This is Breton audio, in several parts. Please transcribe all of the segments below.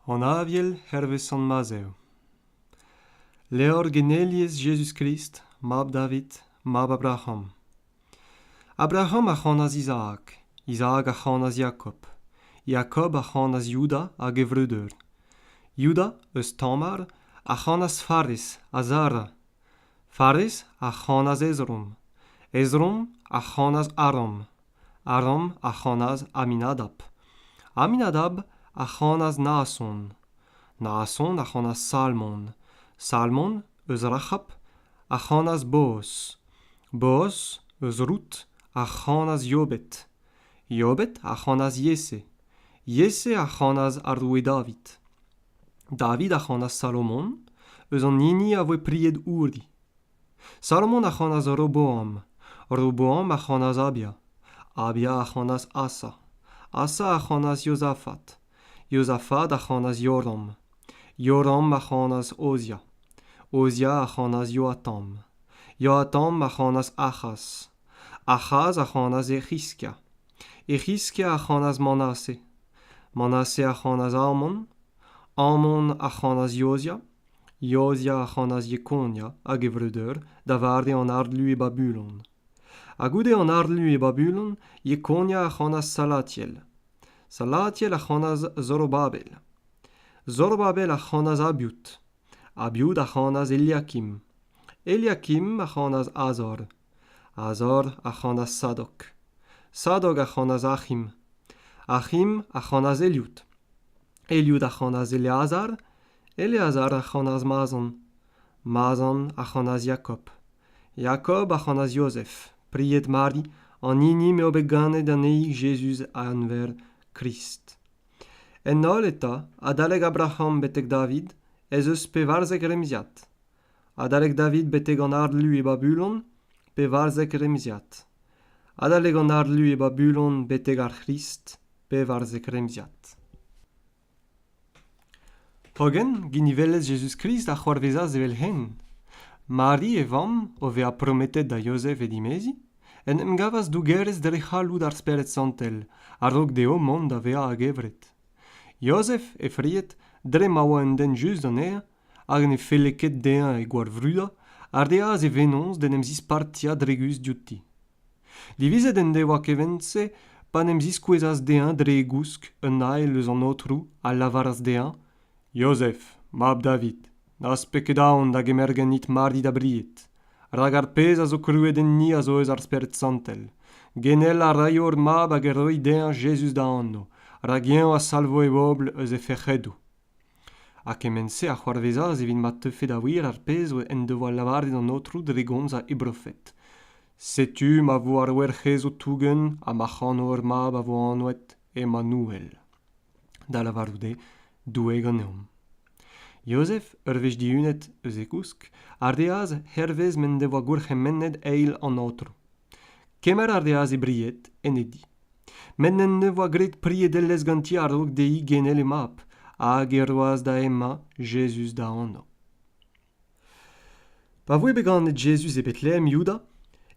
An Aviel hervez Sant Mazhev. Levr geneliezh Jezuz-Krist, mab David, mab Abraham. Abraham a c'hanas Izaak, Izaak a c'hanas Jakob, Jakob a c'hanas Youda hag e vreudeur. Youda, eus Tamar, a c'hanas Fares ha Zara. Fares a c'hanas Ezrom, Ezrom a c'hanas Aram, Aram a c'hanas Aminadab, Aminadab a c'hanas Naason, Naason a c'hanas Salmon, Salmon, eus Rac'hab, a c'hanas Booz, Booz, eus Rout, a c'hanas Yobed, Yobed a c'hanas Yese, Yese a c'hanas ar roue David. David a c'hanas Salomon, eus an hini a voe pried Uri. Salomon a c'hanas Roboam, Roboam a c'hanas Abia, Abia a c'hanas Asa, Asa a c'hanas Jozafat, Jozafat a c'hanas Joram, Joram a c'hanas Ozia, Ozia a c'hanas Joatam, Joatam a c'hanas Ac'haz, Ac'haz a c'hanas Ec'hiskia, Ec'hiskia a c'hanas Manase, Manase a c'hanas Amon, Amon a c'hanas Jozia, Jozia a c'hanas Jekonia hag e vreudeur da vare an harlu e Babylon. Ha goude an harlu e Babylon, Jekonia a c'hanas Salatiel. Salatiel a c'hanas Zorobabel. Zorobabel a c'hanas Abioud. Abioud a c'hanas Eliakim. Eliakim a c'hanas Azor. Azor a c'hanas Sadok. Sadok a c'hanas Achim. Achim a c'hanas Elioud. Elioud a c'hanas Eleazar. Eleazar a c'hanas Mazan. Mazan a c'hanas Jakob. Jakob a c'hanas Jozef, pried Mari, an hini m'eo bet ganet anezhi Jezuz a anver Krist. En holl eta, adalek Abraham betek David, ez eus 14 remziad. Adalek David betek an harlu e Babylon, 14 remziad. Adalek an harlu e Babylon betek ar C'hrist, 14 remziad. Hogen, ginivelezh Jezuz-Krist a c'hoarvezas evel-henn. Mari, e vamm, o vezañ prometet da Yozef he dimeziñ, en em gavas dougerez dre c'halloud ar Spered Santel, a-raok dezho mont da vezañ a-gevret. Yozef, he fried, dre ma oa un den just anezhañ, hag ne felle ket dezhañ he gwallvrudañ, a reas e vennozh d'en em zispartiañ dre guzh diouti. Divizet en devoa kement-se pa 'n em ziskouezas dezhañ dre e gousk un ael eus an Aotrou a lavaras dezhañ: Jozef, mab David, n'az pez ket aon da gemer ganit Mari da bried, rak ar pezh a zo krouet enni a zo eus ar Spered Santel. Genel a raio ur mab hag e roi dezhañ Jezuz da anv, rak eñ a salvo e bobl eus he fec'hedoù. Ha kement-se a c'hoarvezas evit ma teufe da wir ar pezh en devoa lavaret an Aotrou dre gomz e brofed. Setu ma vo ar Werc'hez o tougen ha ma c'hano ur mab a vo anvet Emmanuel. Da lavarout eo, Doue ganeomp. Jozef, ur wech dihunet eus e gousk, a reas hervez m'en devoa gourc'hemennet eil an Aotrou. Kemer a reas e bried en e di. Met n'en devoa graet priedelezh ganti a-raok dezhi genel he mab, hag e roas da hemañ Jezuz da anv. Pa voe bet ganet Jezuz e Betlehem Youda,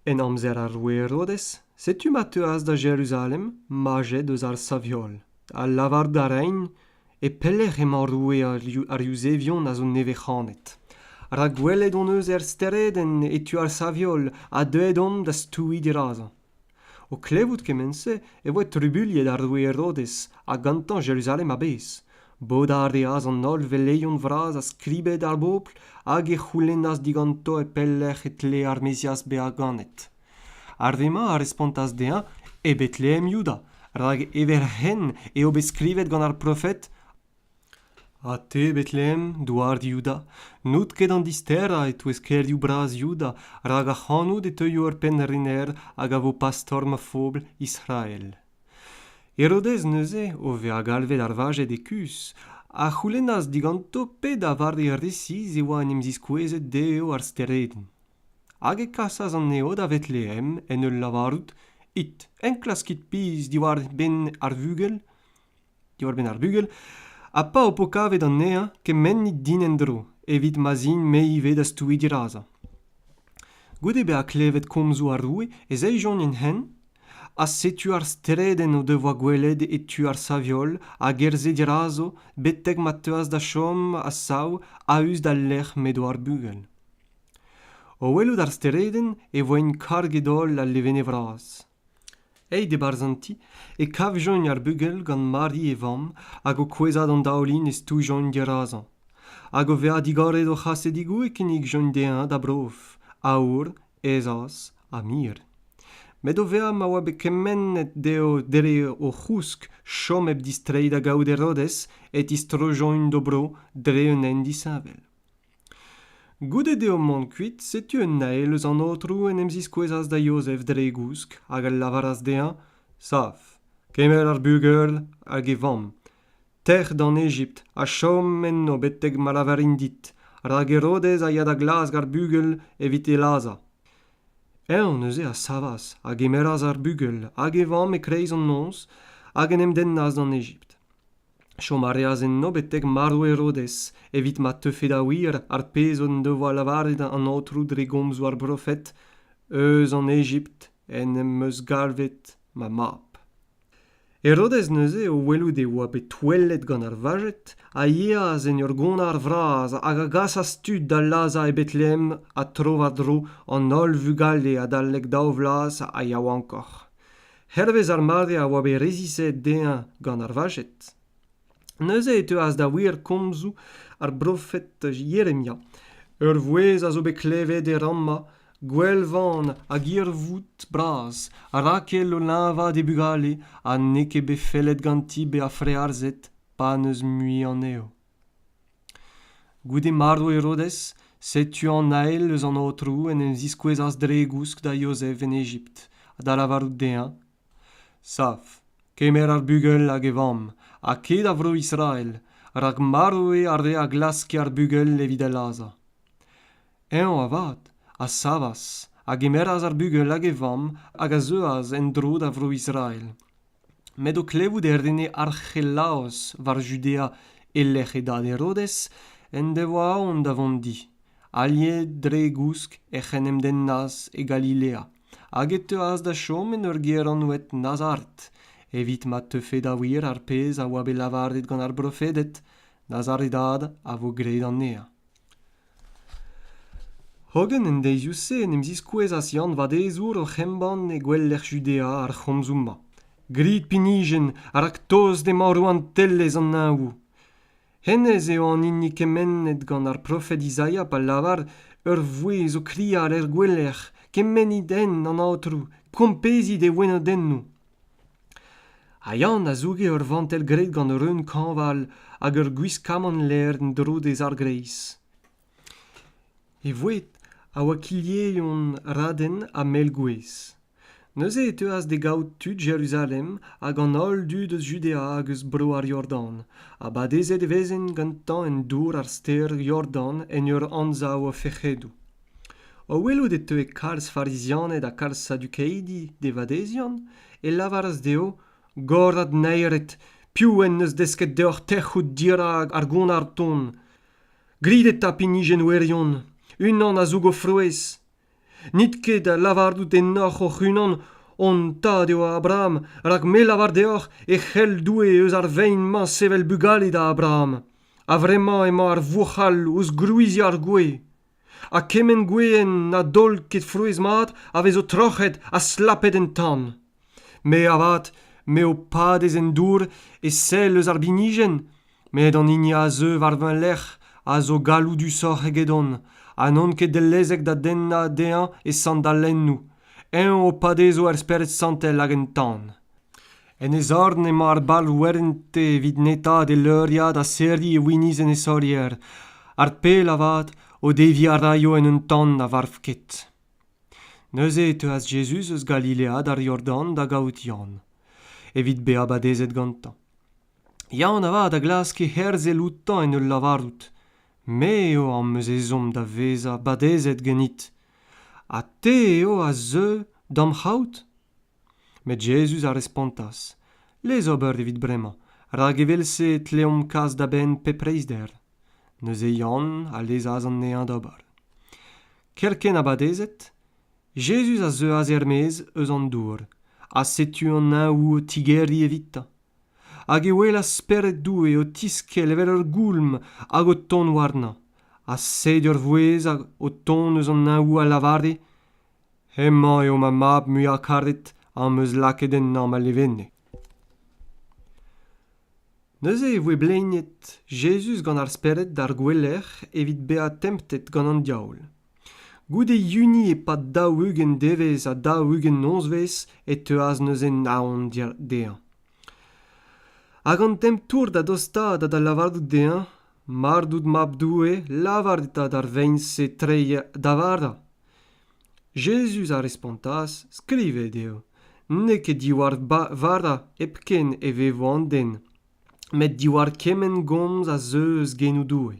en amzer ar roue Herodez, setu ma teuas da Jeruzalem majed eus ar sav-heol, ha lavarout a raent E pelec'h emañ roue ar Yuzevion a zo nevez-c'hanet? Rak gwelet hon eus er steredenn e tu ar sav-heol ha deuet omp da stouiñ dirazañ. O klevout kement-se e voe trubuilhet ar roue Herodez ha gantañ Jeruzalem a-bezh. Bodañ a reas an holl veleion vras ha skribed ar bobl hag e c'houlennas diganto e pelec'h e tlee ar Mesiaz bezañ ganet. Ar re-mañ a respontas dezhañ e Betlehem Youda, rak evel-henn eo bet skrivet gant ar profed Ha te, Betlehem, douar Youda, n'out ket an disterañ e-touez kêrioù bras Youda, rak ac'hanout e teuio ur pennrener hag a vo pastor ma fobl Israel. Herodez neuze, o vezañ galvet ar vajed e kuzh, a c'houlennas diganto pe da vare resis e oa en em ziskouezet dezho ar steredenn. Hag e kasas anezho da Vetlehem en ul lavarout: It, enklaskit pizh diwar-benn ar vugel, Diwar-benn ar bugel, ha pa ho po kavet anezhañ, kemennit din en-dro, evit ma'z in me ivez da stouiñ dirazañ. Goude bezañ klevet komzoù ar roue ez ejont en hent, Ha setu ar steredenn o devoa gwelet e tu ar sav-heol a gerzhe dirazo betek ma teuas da chom a-sav a-us d'al lec'h m'edo ar bugel. O welout ar steredenn e voent karget-holl a levenez vras. Aet e-barzh an ti e kavjont ar bugel gant Mari e vamm hag o kouezhañ d'an daoulin e stoujont dirazañ. Hag o vezañ digoret o c'hasedigoù e kinnigjont dezhañ da brof aour, ezañs ha mir. Met o vezañ ma oa bet kemennet dezho dre o c'housk chom hep distreiñ da gaout Herodez e tistrojont d'o bro dre un hent disheñvel. Goude dezho mont kuit setu un ael eus an Aotrou en em ziskouezas da Yozef dre e gousk hag a lavaras dezhañ Sav, kemer ar bugel hag e vamm, tec'h d'an Ejipt ha chom eno betek ma lavarin dit, rak Herodez a ya da glask ar bugel evit e lazhañ. Eñ neuze a savas, a gemeras ar bugel hag e vamm e-kreiz an noz hag en em dennas d'an Ejipt. Chom a reas eno betek marv Herodez evit ma teufe da wir ar pezh en devoa lavaret an Aotrou dre gomzoù ar brofed Eus an Ejipt en em eus galvet ma mab. Herodez neuze o welout e oa bet touellet gant ar vajed a yeas en ur gonnar vras hag a gasas tud da lazhañ e Betlehem ha tro-war-dro an holl vugale adalek daou vloaz ha yaouankoc'h. Hervez ar mare a oa bet resisaet dezhañ gant ar vajed. Neuze e teuas da wir komzoù ar brofed Yeremia. Ur vouezh a zo bet klevet e Rama, gouelvan hag hirvoud bras, Rakel o leñvañ d'he bugale ha n'eo ket bet fellet ganti bezañ frealzet pa n'eus mui anezho. Goude marv Herodez, setu an ael eus an Aotrou en em ziskouezas dre e gousk da Yozef en Ejipt, ha da lavarout dezhañ: Sav, kemer ar bugel hag e vamm, ha kae da vro Israel, rak marv eo ar re a glaske ar bugel evit e lazhañ. Eñ avat a savas, a gemeras ar bugel hag e vamm hag a zeuas en-dro da vro Israel. Met o klevout e rene Arc'helaos war Judea e-lec'h e dad Herodez en devoa aon da vont di. Aliet dre gousk ec'h en em dennas e Galilea hag e teuas da chom en ur gêr anvet Nazaret evit ma teufe da wir ar pezh a oa bet lavaret gant ar brofeded Nazaredad a vo graet anezhañ. Hogen en deizioù-se en em ziskouezas Yann Vadezour oc'h embann e gouelec'h Judea ar c'homzoù-mañ: Grit pinijenn, rak tost emañ rouantelezh an neñvoù. Hennezh eo an hini kemennet gant ar profed Izaia pa lavar ur vouezh o krial er gouelec'h kemennit hent an Aotrou, kompezit e wenodennoù. Ha Yann a zouge ur vantell graet gant reun kañval hag ur gwiskamant lêr en-dro d'e zargreiz. E voued a oa kilheion raden ha mel gouez. Neuze e teuas d'e gaout tud Jeruzalem hag an holl dud eus Judea hag eus bro ar Yordan, ha badezet e vezent gantañ en dour ar stêr Yordan en ur anzav o fec'hedoù. O welout e teue kalz farizianed ha kalz sadukeidi d'e vadeziant e lavaras dezho Gorad naered, piv en deus desket deoc'h tec'hout dirak ar gonnar ton? Grit eta pinijenn wirion, unan a zougo frouezh. N'it ket da lavarout ennoc'h hoc'h-unan hon tad eo Abraham, rak me 'lavar deoc'h e c'hell Doue eus ar vein-mañ sevel bugale da Abraham. A-vremañ emañ ar vouc'hal ouzh gwriziañ ar gwez. Ha kement gwezenn na daol ket frouezh mat a vezo troc'het ha slapet en tan. Me avat, me ho padez en dour e sell eus ar binijenn, met an hini a zeu war va lerc'h a zo galloudusoc'h egedon ha n'on ket dellezek da dennañ dezhañ e sandalennoù. Eñ ho padezo er Spered-Santel hag en tan. En e zorn emañ ar balv-werrente evit netaat e leuriad ha serriñ e winizh en e solier. Ar pell avat o deviñ a raio en un tan na varv ket. Neuze e teuas Jezuz eus Galilea d'ar Yordan da gaout Yann, evit bezañ badezet gantañ. Yann avat a glaske herzel outañ en ul lavarout Me eo am eus ezhomm da vezañ badezet ganit, ha te eo a zeu da'm c'haout ? Met Jezuz a respontas Lez ober evit bremañ, rak evel-se e tleomp kas da benn pep reizhder. Neuze Yann a lezas anezhañ d'ober. Kerkent ha badezet, Jezuz a zeuas er-maez eus an dour. Ha setu an neñvoù o tigeriñ evitañ. Hag e welas Spered Doue o tiskel evel ur goulm hag o tont warnañ. Ha sed ur vouezh o tont eus an neñvoù a lavare Hemañ eo ma mab muiañ-karet am eus lakaet ennañ ma levenez. Neuze e voe bleiniet Jezuz gant ar Spered d'ar gouelec'h evit bezañ temptet gant an diaoul. Goude yuniñ e-pad 40 devezh ha 40 nozvezh e teuas neuze naon dezhañ. Hag an temptour da dostaat ha da lavarout dezhañ Mar dout mab Doue, lavar eta d'ar vein-se treiñ da vara. Jezuz a respontas Skrivet eo n'eo ket diwar vara hepken e vevo an den, met diwar kement gomz a zeu eus genoù Doue.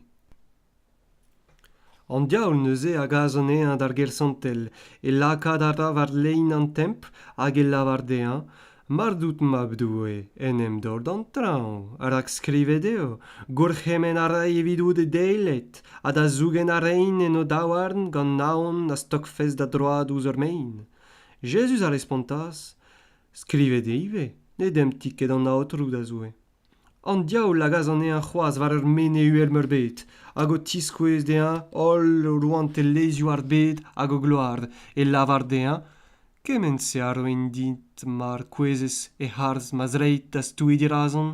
An diaoul neuze a gas anezhañ d'ar gêr santel, e lakaat a ra war lein an templ hag e lavar dezhañ Mar dout mab Doue, en em daol d'an traoñ, rak skrivet eo, gourc'hemenn a ray evidout e deiled ha da zougen a raint en o daouarn gant aon na stokfes da droad ouzh ur maen. Jezuz a respontas Skrivet eo ivez, ne dempti ket an Aotrou da Zoue. An diaoul a gas anezhañ c'hoazh war ur menez uhel-meurbet hag o tiskouez dezhañ holl rouantelezhioù ar bed hag o gloar e lavar dezhañ kement-se a roin dit mar kouezhez e-harz ma zreid da stouiñ dirazon.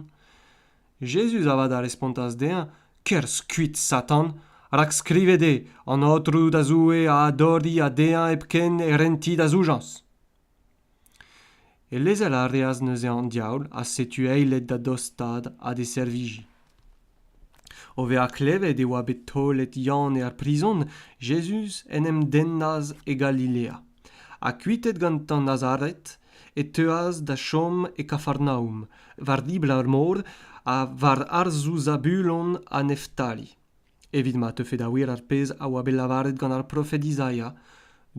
Jezuz avat a respontas dezhañ kerzh kuit Satan rak skrivet eo an Aotrou da Zoue a adori ha dezhañ hepken e renti da zoujañs. E lezel a reas neuze an diaoul ha setu eilet da dostaat ha d'e servijiñ. O vezañ klevet e oa bet taolet Yann er prizon, Jezuz en em dennas e Galilea. Ha kuitaet gantañ Nazaret e teuas da chom e Kafarnaoum, war ribl ar mor ha war harzoù Zabulon ha Neftali. Evit ma teufe da wir ar pezh a oa bet lavaret gant ar profed Izaia,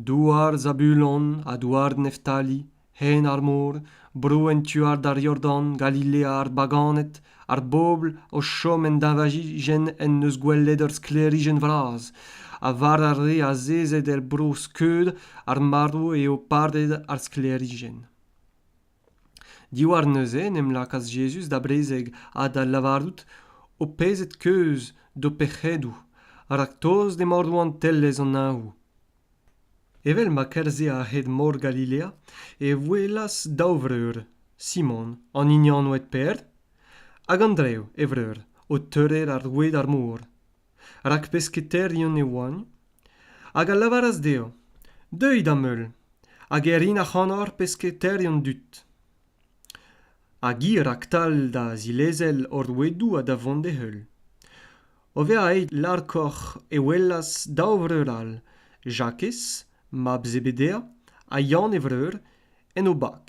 Douar Zabulon ha douar Neftali, hen ar mor, bro en tu all d'ar Yordan, Galilea ar baganed, ar bobl o chom en deñvalijenn en deus gwelet ur sklêrijenn vras, ha war ar re azezet er bro skeud ar marv eo paret ar sklêrijenn. Diwar neuze en em lakaas Jezuz da brezeg ha da lavarout Ho pezet keuz d'ho pec'hedoù, rak tost emañ rouantelezh an neñvoù. Evel ma kerzhe a-hed mor Galilea e welas daou vreur, Simon, an hini anvet Pêr, hag Andrev, e vreur, o teurel ar roued d'ar mor. Rak pesketaerion e oant, hag a lavaras dezho: Deuit da'm heul, hag e rin ac'hanoc'h pesketaerion dud. Hag hi raktal da zilezel o rouedoù ha da vont d'e heul. O vezañ aet larkoc'h e welas daou vreur all, Jakez, mab Zebedea, ha Yann e vreur, en o bag.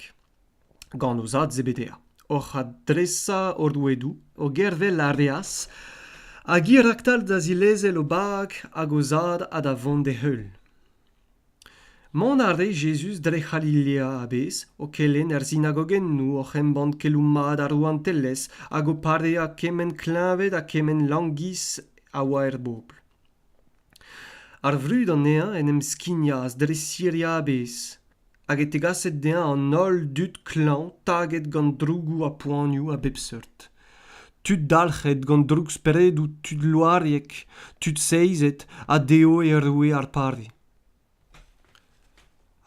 Gant o zad Zebedea, oc'h addresañ o rouedoù, o gervel a reas, hag hi raktal da zilezel o bag hag o zad ha da vont d'e heul. Mont a rae Jezuz dre C'halilea a-bezh, o kelenn er sinagogennoù, oc'h embann keloù mat ar rouantelezh hag o pareañ kement kleñved ha kement langis a oa er bobl. Ar vrud anezhañ en em skignas dre Siria a-bezh, hag e tegased dezhañ an holl dud klañv taget gant drougoù ha poanioù a bep seurt. Tud dalc'het gant drouksperedoù tud loariek, tud seizet ha dezho e roe ar pare.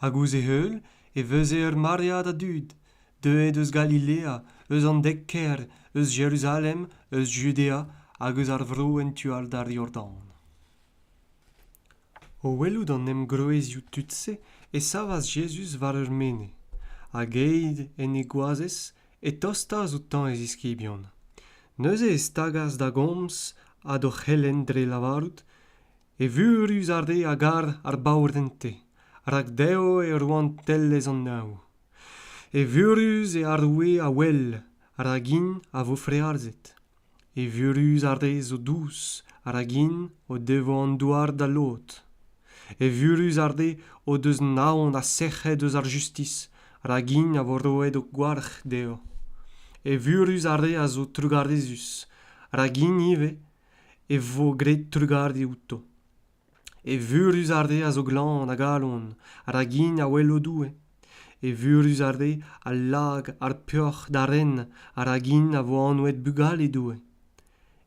Hag ouzh e heul e veze ur maread a dud, deuet eus Galilea, eus an dek kêr, eus Jeruzalem, eus Judea hag eus ar vro en tu all d'ar Yordan. O welout an engroezioù tud-se e savas Jezuz war ur menez, hag aet en e goazez e tostaas outañ e ziskibion. Neuze e stagas da gomz ha d'o c'helenn dre lavarout Evurus ar re a gar ar baourentez, rak dezho eo rouantelezh an neñv. Evurus eo ar roue a wel, rak int a vo frealzet. Evurus ar re zo dous, rak int o devo an douar da lod. Evurus ar re o deus naon ha sec'hed eus ar justis, rak int a vo roet o gwalc'h dezho. Evurus ar re a zo trugarezus, rak int ivez e vo graet trugarez outo. Evurus ar re a zo glan a galon, rak int a welo Doue. Evurus ar re a lak ar peoc'h da ren, rak int a vo anvet bugale Doue.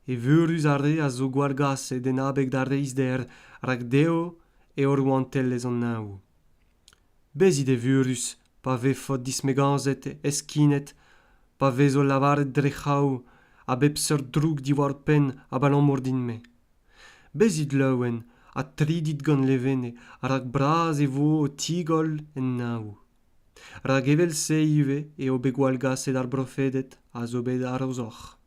Evurus ar re a zo gwallgaset en abeg d'ar reizhder, rak dezho eo rouantelezh an neñvoù. Bezit evurus pa vefot dismegañset, heskinet, pa vezo lavaret dre c'haou a bep seurt droug diwar ho penn abalamour din-me. Bezit laouen ha tridit gant levenez, rak bras e vo ho tigoll en neñvoù. Rak evel-se ivez eo bet gwallgaset ar brofeded a zo bet a-raozoc'h.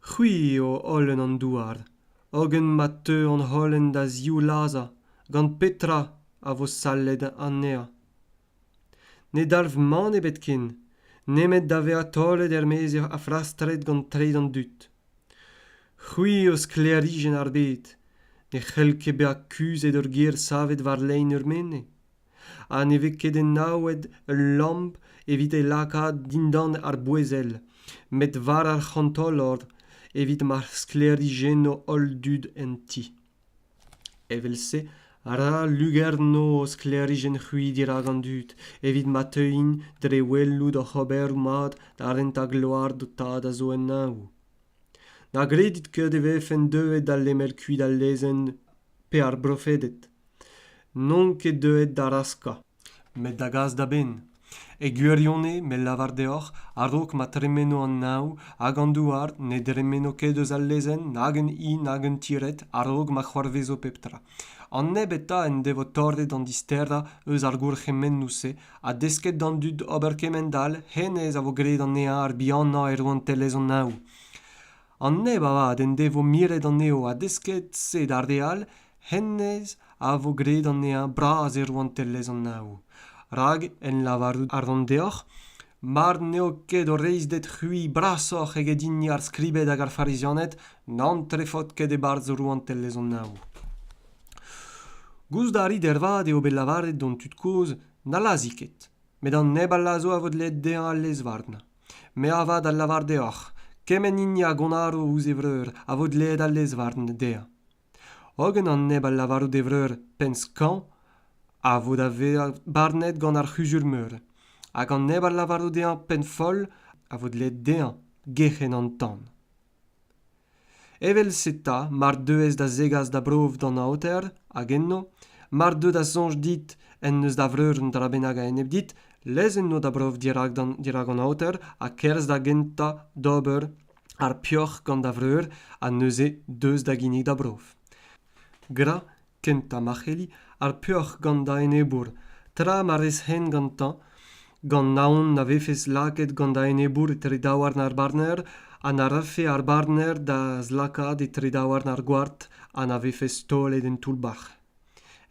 C'hwi eo holen an douar, hogen ma teu an holen da zivlazhañ, gant petra a vo sallet anezhañ? Ne dalv mann ebet ken, nemet da vezañ taolet er-maez ha flastret gant treid an dud. C'hwi eo sklêrijenn ar bed, ne c'hell ket bezañ kuzhet ur gêr savet war lein ur menez. Ha ne vez ket enaouet ul lamp evit e lakaat dindan ar bouezell, met war ar c'hantolor evit ma sklêrijenno holl dud en ti. Evel-se ra lugerno ho sklêrijenn-c'hwi dirak an dud, evit ma teuint dre welout hoc'h oberoù mat da rentañ gloar d'ho Tad a zo en neñvoù. Na gredit ket e vefen deuet da lemel kuit al lezenn pe ar brofeded. N'on ket deuet da raskañ, met da gas da benn. E gwirionez, me lavar deoc'h, a-raok ma tremeno an neñv hag an douar, ne dremeno ket eus al lezenn nag un i nag un tired a-raok ma c'hoarvezo pep tra. An neb eta en devo torret an disterañ eus ar gourc'hemennoù-se ha desket d'an dud ober kement-all, hennezh a vo graet anezhañ ar bihanañ e rouantelezh an neñv. An neb avat en devo miret anezho ha desket se d'ar re all, hennezh a vo graet anezhañ bras e rouantelezh an neñvoù. Rak, en lavarout a ran deoc'h, mar n'eo ket ho reizhded-c'hwi brasoc'h eget hini ar skribed hag ar farizianed, n'antrefot ket e-barzh rouantelezh an neñvoù. Gouzout a rit ervat eo bet lavaret d'hon tud-kozh na lazhi ket, met an neb a lazho a vo dleet dezhañ al lez-varn. Me avat a lavar deoc'h, kement hini a gonnaro ouzh e vreur a vo dleet al lez-varn dezhañ. Hogen an neb a lavaro d'e vreur penn skañv a vo da vezañ barnet gant ar C'huzul-meur, hag an neb a lavaro dezhañ penn foll a vo dleet dezhañ gerc'henn an tan. Evel-se 'ta mar deuez da zegas da brof d'an aoter, hag eno, mar deu da soñj dit en deus da vreur un dra bennak a-enep dit, lez eno da brof dirak an aoter ha kerzh da gentañ d'ober ar peoc'h gant da vreur ha neuze deus da ginnig da brof. Gra, kentañ ma c'helli, ar peoc'h gant da enebour, tra ma rez hent gantañ, gant aon na vefes lakaet gant da enebour etre daouarn ar barner ha na rafe ar barner da'z lakaat etre daouarn ar gward ha na vefes taolet en toull-bac'h.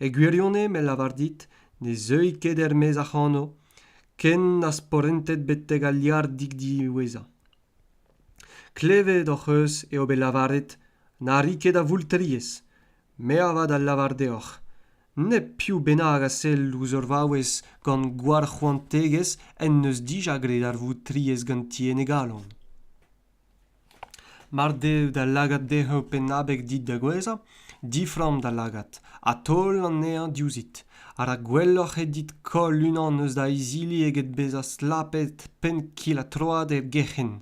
E gwirionez, me lavar dit, ne zeui ket er-maez ac'hano, ken n'az po rentet betek al liardig diwezhañ. Klevet hoc'h eus eo bet lavaret na ri ket avoultriezh. Me avat a lavar deoc'h, nep piv bennak a sell ouzh ur vaouez gant gwallc'hoantegezh en deus dija graet avoultriezh ganti en e galon. Mar deu da lagad dezhañ pennabeg dit da gouezhañ, diframm da lagad ha taol anezhañ diouzhit, rak gwelloc'h eo dit koll unan eus da izili eget bezañ stlapet penn-kil-ha-troad er gerc'henn.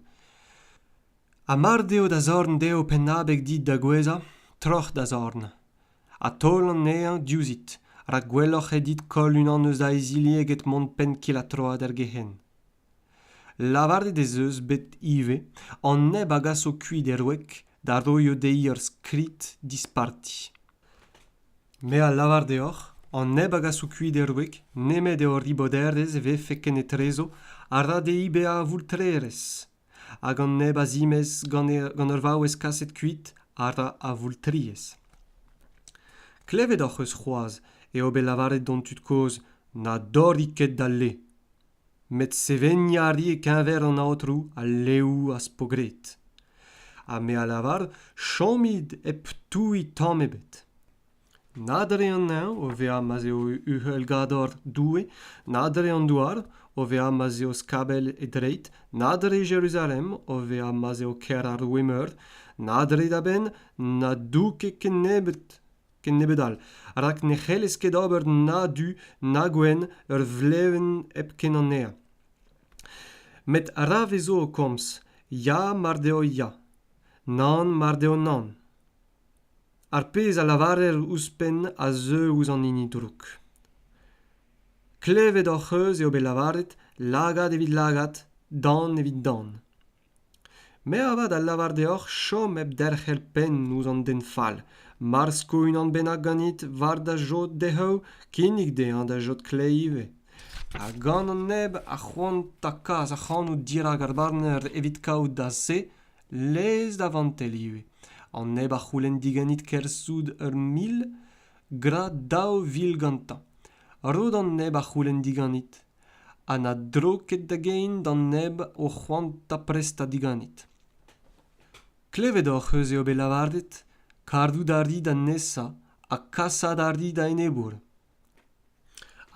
Ha mar deo da zorn dezho pennabeg dit da gouezhañ, troc'h da zorn ha taol anezhañ diouzhit, rak gwelloc'h eo dit koll unan eus da izili eget mont penn-kil-ha-troad er gerc'henn. Lavaret ez eus bet ivez an neb a gaso kuit e wreg da roio dezhi ur skrid disparti. Me a lavar deoc'h, an neb a gaso kuit e wreg, nemet eo riboderezh e vefe kenetrezo, a ra dezhi bezañ avoultrerez. Hag an neb a zimez gant ur vaouez kaset kuit a ra avoultriezh. Klevet hoc'h eus c'hoazh eo bet lavaret d'hon tud-kozh na dorri ket da le. Met seveniñ a ri e-keñver an Aotrou al leoù az po graet. Ha me a lavar, chomit hep touiñ tamm ebet. Na dre an neñv, o vezañ ma'z eo uhelgador Doue, na dre an douar, o vezañ ma'z eo skabell e dreid, na dre Jeruzalem, o vezañ ma'z eo kêr ar roue meur, na dre da benn, na dou ket kennebeut. kennebeut all, rak ne c'hellez ket ober na du na gwenn ur vlevenn hepken anezhañ. Met ra vezo o komz, ya mar deo ya, nann mar deo nann. Ar pezh a lavarer ouzhpenn a zeu ouzh an hini drouk. Klevet hoc'h eus eo bet lavaret lagad evit lagad, dant evit dant. Me avat a lavar deoc'h chom hep derc'hel penn ouzh an den fall. Mar sko unan bennak ganit war da jod dehou, kinnig dezhañ da jod kleiz ivez. Ha gant an neb a c'hoanta kas ac'hanout dirak ar barner evit kaout da se, lez da vantell ivez. An neb a c'houlenn diganit kerzhout ur mil, gra 2000 gantañ. Ro d'an neb a c'houlenn diganit. Ha na dro ket da gein d'an neb o c'hoanta prestañ diganit. Klevet hoc'h eus eo bet lavaret karout a ri da nesañ ha kasaat a ri da enebour.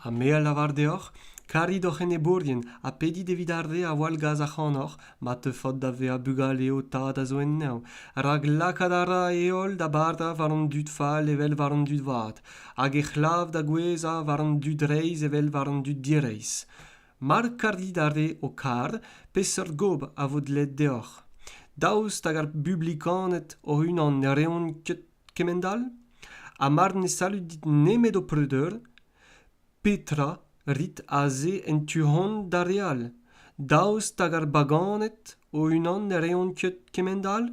Ha me a lavar deoc'h, karit hoc'h enebourien ha pedit evit ar re a wallgas ac'hanoc'h ma teufot da vezañ bugale ho tad a zo en neñv, rak lakaat a ra e heol da barañ war an dud fall evel war an dud vat, hag e c'hlav da gouezhañ war an dud reizh evel war an dud direizh. Mar karit ar re ho kar, peseurt gobr a vo dleet deoc'h? Daoust hag ar bublikaned o-unan ne reont ket kemend-all? Ha mar ne saludit nemet ho preudeur, petra 'rit aze en tu-hont d'ar re all? Daoust hag ar baganed o-unan ne reont ket kemend-all?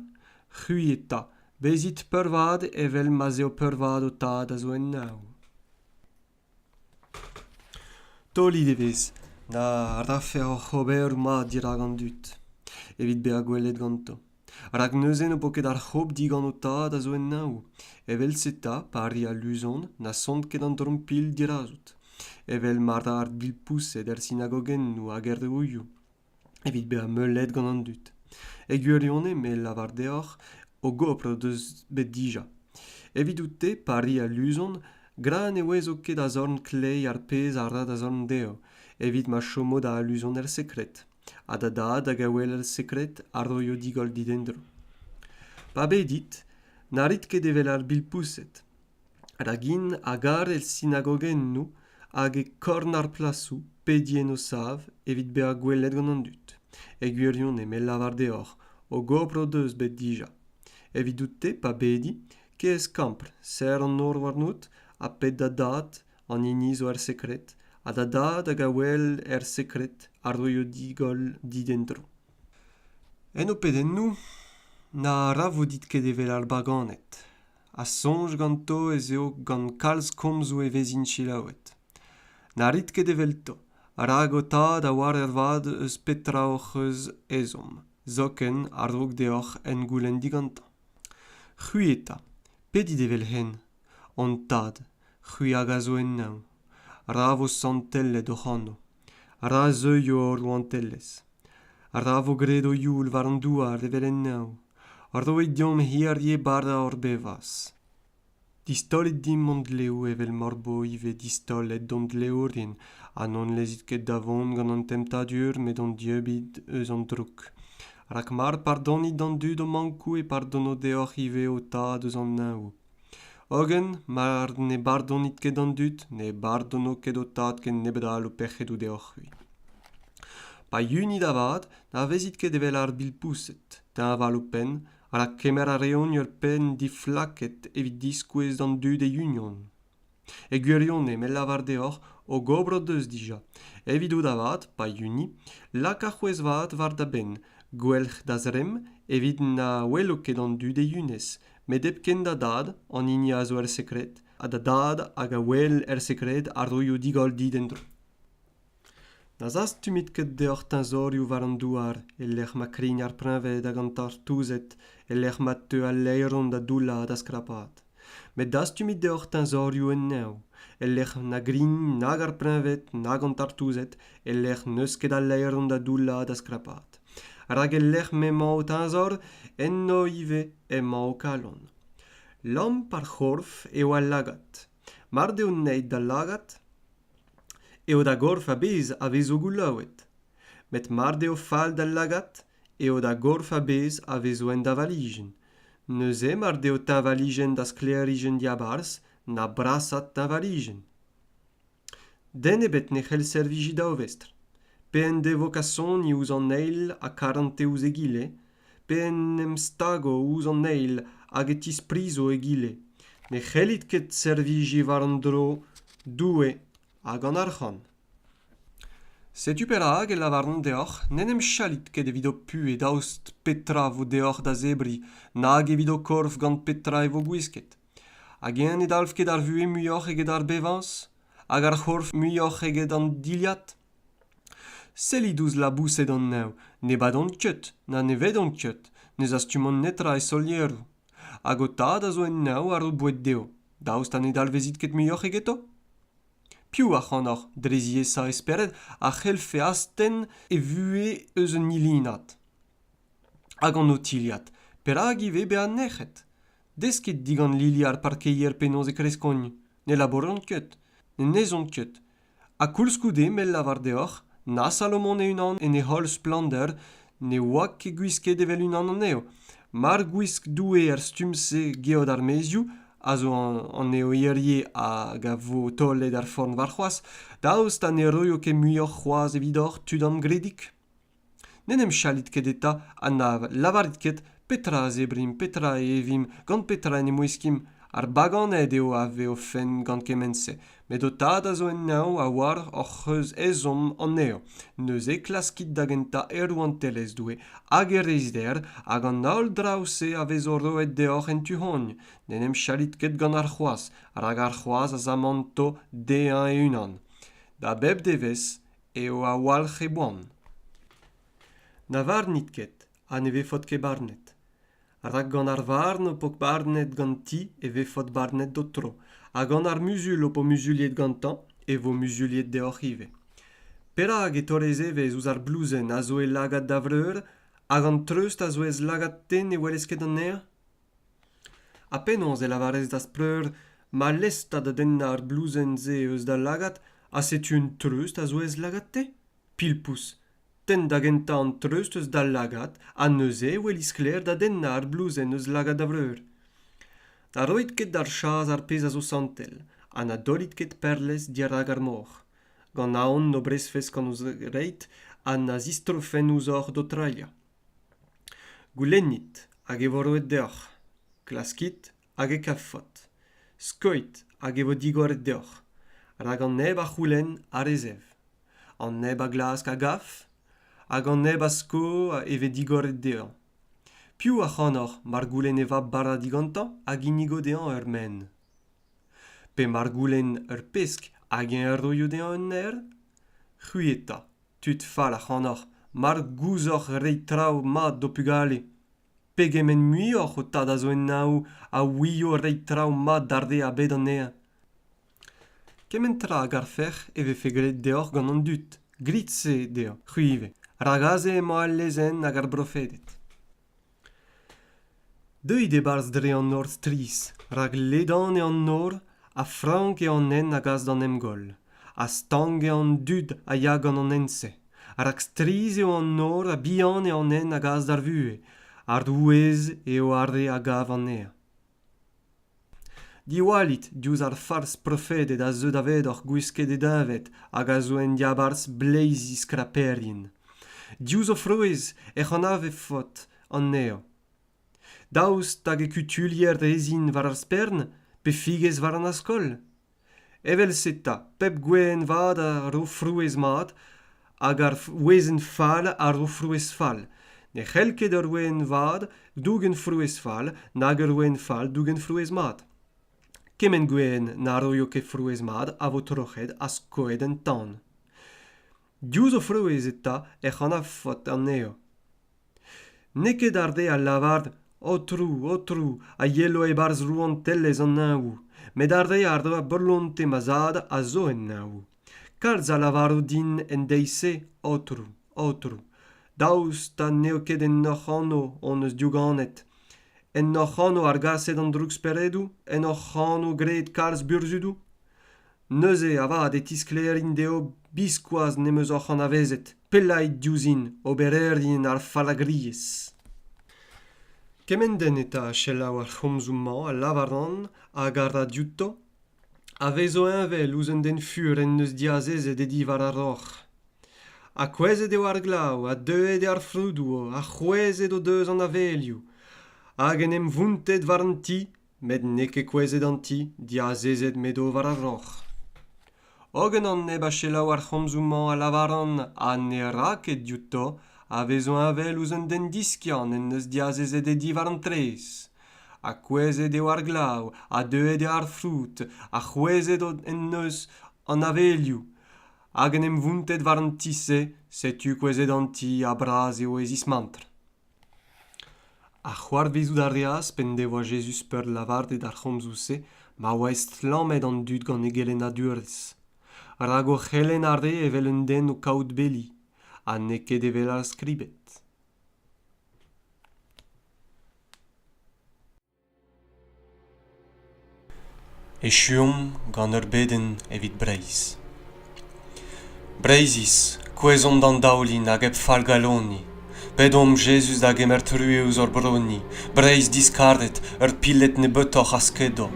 C'hwi eta, bezit peurvat evel ma'z eo peurvat ho Tad a zo en neñv. Taolit evezh na rafe hoc'h oberoù mat dirak an dud evit bezañ gwelet ganto. Rak neuze n'ho po ket ar c'hop digant ho tad a zo en neñv. Evel-se 'ta, pa ri aluzon, na son ket an drompilh dirazout, evel ma ra ar bilpoused er sinagogennoù hag er ruioù, evit bezañ meulet gant an dud. E gwirionez, me lavar deoc'h, o gopr o deus bet dija. Evidout-te, pa ri aluzon, gra ne ouezo ket a zorn kleiz ar pezh a ra da zorn dezho, evit ma chomo da aluzon er sekred. Ha da dad hag a wel er sekred a roio digoll dit en-dro. Pa bedit, na rit ket evel ar bilpoused, rak int a gar er sinagogennoù hag e korn ar plasoù pediñ en o sav evit bezañ gwelet gant an dud. E gwirionez me lavar deoc'h, o gopr o deus bet dija. Evidout-te, pa bedi, kae ez kampr, serr an nor warnout ha ped da dad an hini zo er sekred, ha da dad hag a wel er sekred a roio digoll dit en-dro. En ho pedennoù, na ra vo dit ket evel ar baganed, ha soñj ganto ez eo gant kalz komzoù e vezint selaouet. Na rit ket evelto, rak ho tad a oar ervat eus petra hoc'h eus ezhomm, zoken a-raok deoc'h en goulenn digantañ. C'hwi eta, pedit evel-henn, Hon Tad, c'hwi hag a zo en neñv, ra vo santellet hoc'h anv, ra zeuio ho rouantelezh, ra vo graet ho youl war an douar evel en neñv, roit deomp hirie bara hor bevañs. Distaolit dimp hon dleoù evel m'hor bo ivez distaolet d'hon dleourien ha n'hon lezit ket da vont gant an temptadur met hon dieubit eus an droug. Rak mar pardonit d'an dud o mankoù e pardono deoc'h ivez ho Tad eus an neñvoù. Hogen mar ne bardonit ket d'an dud, ne bardono ket ho Tad kennebeut all ho pec'hedoù deoc'h-c'hwi. Pa yunit avat, na vezit ket evel ar bilpoused, teñval ho penn, rak kemer a reont ur penn diflaket evit diskouez d'an dud e yunont. E gwirionez, me lavar deoc'h, o gobr o deus dija. Evidout avat, pa yuni, laka c'hwezh-vat war da benn, gwelc'h da zremm, evit na welo ket an dud e yunez, met hepken da dad, an hini a zo er sekred, ha da dad hag a wel er sekred a roio digoll dit en-dro. Na zastumit ket deoc'h teñzorioù war an douar e-lec'h ma krign ar preñved hag an tartouzed e-lec'h ma teu al laeron da doullañ ha da skrapat. Met dastumit deoc'h teñzorioù en neñv e-lec'h na grign nag ar preñved nag an tartouzed e-lec'h n'eus ket al laeron da doullañ ha da skrapat. Rak e-lec'h m'emañ ho teñzor, eno ivez emañ ho kalon. Lamp ar c'horf eo al lagad. Mar deo neet da lagad, eo da gorf a-bezh a vezo goulaouet. Met mar deo fall da lagad, eo da gorf a-bezh a vezo en davalijenn. Neuze mar deo teñvalijenn da sklêrijenn diabarzh, na brasat teñvalijenn! Den ebet ne c'hell servijiñ daou vestr. Pe en devo kasoni ouzh an eil ha karantez ouzh egile, pe en em stago ouzh an eil hag e tisprizo egile. Ne c'hellit ket servijiñ war an dro Doue hag an arc'hant. Setu perak e lavaran deoc'h n'en em chalit ket evit ho puhez daoust petra 'vo deoc'h da zebriñ nag evit ho korf gant petra e vo gwisket. Hag-eñ ne dalv ket ar vuhez muioc'h eget ar bevañs hag ar c'horf muioc'h eget an dilhad? Sellit ouzh laboused an neñv, ne badont ket na ne vedont ket, ne zastumont netra e solieroù. Hag ho tad a zo en neñv a ro boued dezho, daoust ha ne dalvezit ket muioc'h egeto? Piv ac'hanoc'h, dre ziaesañ e spered, a c'hellfe astenn e vuhez eus un ilinad? Hag an otilhad, perak ivez bezañ nec'het? Deskit digant Lili ar parkeier penaos e kreskont, ne labouront ket, ne nezont ket. Ha koulskoude me lavar deoc'h, na Salomon e-unan en e holl splannder ne oa ket gwisket evel unan anezho. Mar gwisk Doue er stumm-se geot ar maezioù, a zo anezho hirie hag a vo taolet er forn warc'hoazh, daoust ha ne roio ket muioc'h c'hoazh evidoc'h tud amgredik? N'en em chalit ket eta ha na lavarit ket petra a zebrimp, petra a evimp, gant petra en em wiskimp. Ar baganed eo a vez o fenn gant kement-se, met ho tad a zo en neñv a oar hoc'h eus ezhomm anezho. Neuze klaskit da gentañ e rouantelezh Doue hag e reizhder, hag an holl draoù-se a vezo roet deoc'h en tu-hont. N'en em chalit ket gant ar c'hoazh, rak ar c'hoazh a zamanto dezhañ e-unan. Da bep devezh eo a-walc'h e boan. Na varnit ket ha ne vefot ket barnet. Rak gant ar varn ho po barnet ganti e vefot barnet d'ho tro, ha gant ar muzul ho po muzuliet gantañ e vo muzuliet deoc'h ivez. Perak e torrez evezh ouzh ar blouzenn a zo e lagad da vreur hag an treust a zo ez lagad-te ne welez ket anezhañ? Ha penaos e lavarez da'z preur ma lez 'ta da dennañ ar blouzenn-se eus da lagad ha setu un treust a zo ez lagad-te? Pilpous, tenn da gentañ an treust eus da lagad ha neuze e weli sklaer da dennañ ar blouzenn eus lagad da vreur. Na roit ket d'ar chas ar pezh a zo santel ha na daolit ket perlez dirak ar mor. Gant aon n'o brezfes gant o zreid ha na zistrofent ouzhoc'h d'ho trailhañ. Goulennit hag e vo roet deoc'h. Klaskit hag e kavfot. Skoit hag e vo digoret deoc'h. Rak an neb a c'houlenn a resev. An neb a glask a gav, hag an neb a sko e vez digoret dezhañ. Piv ac'hanoc'h mar goulenn e vab bara digantañ a ginnigo dezhañ ur maen? Pe mar goulenn ur pesk hag eñ a roio dezhañ un naer? C'hwi eta, tud fall ac'hanoc'h, mar gouzoc'h reiñ traoù mat d'ho pugale, pegement muioc'h ho tad a zo en neñv a ouio reiñ traoù mat d'ar re a bed anezhañ. Kement tra a garfec'h e vefe graet deoc'h gant an dud, grit se dezhañ, c'hwi ivez, rak aze emañ al lezenn hag ar brofeded. Deuit e-barzh dre an nor strizh, rak ledan eo an nor ha frank eo an hent a gas d'an emgoll, ha stank eo an dud a ya gant an hent-se. Rak strizh eo an nor ha bihan eo an hent a gas d'ar vuhez, ha rouez eo ar re a gav anezhañ. Diwallit diouzh ar fals profeded a zeu davedoc'h gwisket e deñved hag a zo en diabarzh bleizi skraperien. Diouzh o frouezh ec'h anavezfot anezho. Daoust hag e kutuilher rezin war ar spern pe figez war an askol? Evel-se 'ta, pep gwezenn vat a ro frouezh mat hag ar wezenn fall a ro frouezh fall. Ne c'hell ket ur wezenn vat dougen frouezh fall nag ur wezenn fall dougen frouezh mat. Kement gwezenn na roio ket frouezh mat a vo troc'het ha skoet en tan. Diouzh o frouezh eta ec'h anavfot anezho. N'eo ket ar re a lavar Aotrou, Aotrou, a yelo e-barzh rouantelezh an neñvoù, met ar re a ra bolontez ma Zad a zo en neñvoù. Kalz a lavaro din en deiz-se Aotrou, Aotrou, daoust ha n'eo ket en hoc'h anv hon eus diouganet, en hoc'h anv argaset an drouksperedoù, en hoc'h anv graet kalz burzhudoù? Neuze avat e tisklêrin dezho biskoazh ne'm eus hoc'h anavezet, pellait diouzhin, obererien ar fallagriezh. Kement den eta a selaou ar c'homzoù-mañ a lavaran hag a ra diouto, a vezo heñvel ouzh un den fur en deus diazezet e di war ar roc'h. Ha kouezhet eo ar glav, ha deuet eo ar froudoù, ha c'hwezhet o deus an avelioù, hag en em vountet war an ti, met n'eo ket kouezhet an ti, diazezet m'edo war ar roc'h. Hogen an neb a selaou ar c'homzoù-mañ a lavaran ha ne ra ket diouto a vezo heñvel ouzh un den diskiant en deus diazezet e di war an traezh. Ha kouezhet eo ar glav, ha deuet eo ar froud, ha c'hwezhet en deus an avelioù, hag en em vountet war an ti-se, setu kouezhet an ti ha bras eo e zismantr. Ha c'hoarvezout a reas p'en devoa Jezuz peurlavaret ar c'homzoù-se ma oa estlammet an dud gant e gelennadurezh. Rak o c'helenn a rae evel un den o kaout beli, ha n'eo ket evel ar skribed. Echuomp gant ur bedenn evit Breizh. Breizhiz, kouezhomp d'an daoulin hag hep fallgaloniñ. Pedomp Jezuz da gemer truez ouzh hor bro-ni, Breizh diskaret, ur piled nebeutoc'h a skedo.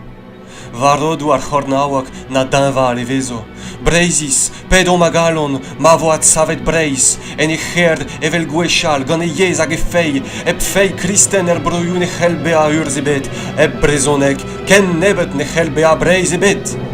War rodoù ar c'hornaoueg na deñval e vezo. Breizhiz, pedomp a galon ma vo adsavet Breizh en he c'hêr evel gwechall gant he yezh hag he feiz, hep feiz kristen er broioù ne c'hell bezañ urzh ebet, hep brezhoneg ken nebeut ne c'hell bezañ Breizh ebet.